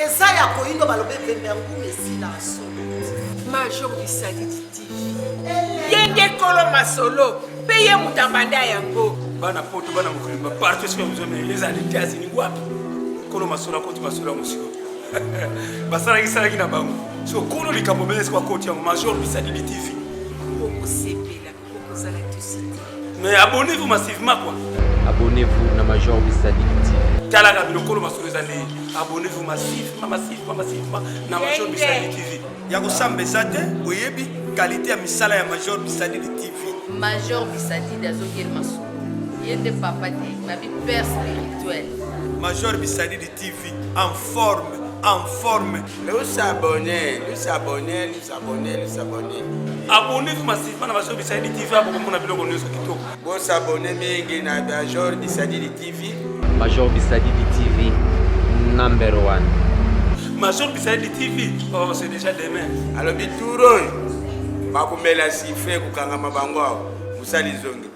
Eza ya koyindo balobi ebembe ya nguma esila solo. Major Bisadidi TV. Ye nde kolo masolo mpe ye moto abanda yango. Bana poto bana mokili ba partout esika bozomela ezala Etats-Unis wapi kolo masolo akoti masolo yango sikoyo basalaki salaki na bango siko kolo likambo mele siko akoti yango Major Bisadidi TV. Okosepela okozala tusi te. Mais abonnez-vous massivement quoi. Abonnez-vous na Major Bisadidi TV. Talaka bino kolo masolo eza nde abonnez-vous massivement massivement massivement na Major Bisadidi TV. Ya kosamba eza te, oyebi qualité ya misala ya Major Bisadidi TV. Major Bisadidi azongeli masolo. Ye nde papa te, babi père spirituel. Major Bisadidi TV en forme, en forme. Nous s'abonner, nous s'abonner, nous s'abonner, nous s'abonner. Abonnez-vous massivement na Major Bisadidi TV abokomona biloko nyonso kitoko. Bo s'abonner mingi na Major Bisadidi TV. Major Bisadidi TV number one. Major Bisadidi TV, oh c'est déjà demain. Alobi tour oyo bakomela siffle kokangama bango awa mosali zongi.